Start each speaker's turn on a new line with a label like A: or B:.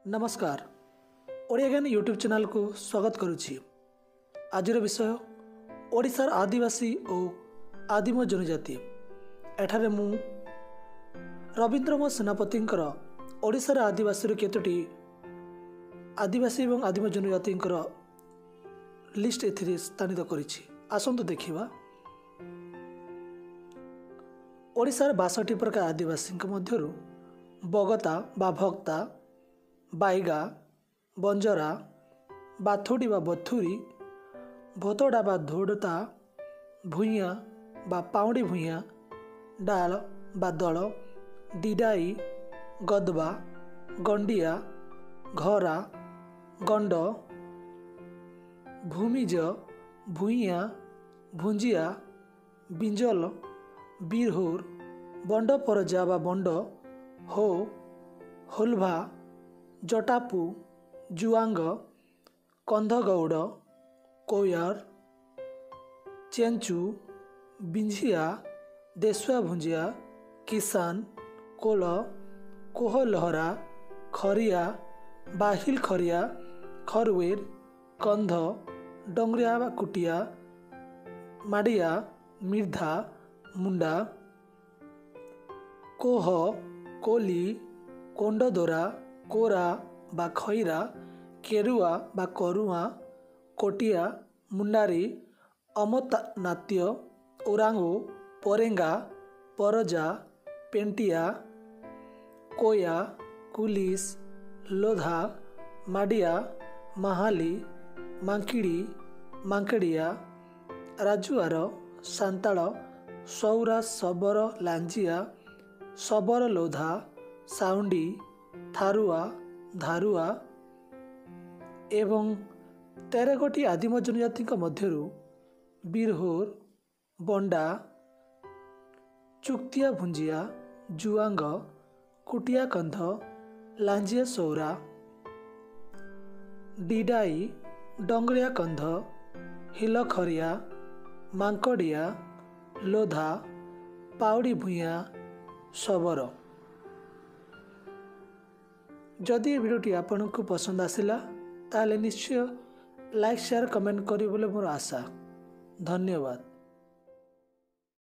A: ନମସ୍କାର, ଓଡ଼ିଆ ଜ୍ଞାନ ୟୁଟ୍ୟୁବ୍ ଚ୍ୟାନେଲକୁ ସ୍ୱାଗତ କରୁଛି। ଆଜିର ବିଷୟ ଓଡ଼ିଶାର ଆଦିବାସୀ ଓ ଆଦିମ ଜନଜାତି। ଏଠାରେ ମୁଁ ରବୀନ୍ଦ୍ରମୋହନ ସେନାପତିଙ୍କର ଓଡ଼ିଶାର ଆଦିବାସୀର କେତୋଟି ଆଦିବାସୀ ଏବଂ ଆଦିମ ଜନଜାତିଙ୍କର ଲିଷ୍ଟ ଏଥିରେ ସ୍ଥାନିତ କରିଛି। ଆସନ୍ତୁ ଦେଖିବା। ଓଡ଼ିଶାର 62 ପ୍ରକାର ଆଦିବାସୀଙ୍କ ମଧ୍ୟରୁ ବଗତା ବା ଭକ୍ତା, ବାଇଗା, ବଞ୍ଜରା, ବାଥୁଡ଼ି ବା ବଥୁରୀ, ଭୋତଡ଼ା ବା ଧୋଡ଼ତା, ଭୂଇଁଆ ବା ପାଉଡ଼ି ଭୂଇଁଆ, ଡାଳ ବା ଦଳ, ଡିଡାଇ, ଗଦବା, ଗଣ୍ଡିଆ, ଘରା, ଗଣ୍ଡ, ଭୂମିଜ, ଭୂଇଁଆ, ଭୁଞ୍ଜିଆ, ବିଞ୍ଜଲ, ବିରହୁର, ବଣ୍ଡ ପରଜା ବା ବଣ୍ଡ, ହୋ, ହୋଲଭା, ଜଟାପୁ, ଜୁଆଙ୍ଗ, କନ୍ଧଗୌଡ଼, କୋୟର, ଚେଞ୍ଚୁ, ବିଞ୍ଝିଆ, ଦେଶୁଆ ଭୁଞ୍ଜିଆ, କିଷାନ, କୋଲ, କୋହଲହରା, ଖରିଆ, ବାହିଲ ଖରିଆ, ଖରୱେର, କନ୍ଧ, ଡଙ୍ଗରିଆ ବା କୁଟିଆ, ମାଡ଼ିଆ, ମିର୍ଦ୍ଧା, ମୁଣ୍ଡା, କୋହ, କୋଲି, କୋଣ୍ଡଦୋରା, କୋରା ବା ଖଇରା, କେରୁଆ ବା କରୁଆ, କୋଟିଆ, ମୁଣ୍ଡାରୀ, ଅମନାତ୍ୟ, ଓରାଙ୍ଗୋ, ପରେଙ୍ଗା, ପରଜା, ପେଣ୍ଟିଆ, କୋୟା, କୁଲିସ, ଲୋଧା, ମାଡ଼ିଆ, ମାହାଲି, ମାଙ୍କିଡ଼ି, ମାଙ୍କଡ଼ିଆ, ରାଜୁଆର, ସାନ୍ତାଳ, ସୌରା, ଶବର, ଲାଞ୍ଜିଆ, ଶବର ଲୋଧା, ସାଉଣ୍ଡି, ଥାରୁଆ, ଧାରୁଆ ଏବଂ 13 ଗୋଟି ଆଦିମ ଜନଜାତିଙ୍କ ମଧ୍ୟରୁ ବିରହୋର, ବଣ୍ଡା, ଚୁକ୍ତିଆ ଭୁଞ୍ଜିଆ, ଜୁଆଙ୍ଗ, କୁଟିଆ କନ୍ଧ, ଲାଞ୍ଜିଆ ସୌରା, ଡିଡାଇ, ଡଙ୍ଗରିଆ କନ୍ଧ, ହିଲଖରିଆ, ମାଙ୍କଡ଼ିଆ, ଲୋଧା, ପାଉଡ଼ି ଭୂଇଁଆ, ଶବର। ଯଦି ଏ ଭିଡ଼ିଓଟି ଆପଣଙ୍କୁ ପସନ୍ଦ ଆସିଲା, ତାହେଲେ ନିଶ୍ଚୟ ଲାଇକ୍, ସେୟାର, କମେଣ୍ଟ କରିବେ ବୋଲି ମୋର ଆଶା। ଧନ୍ୟବାଦ।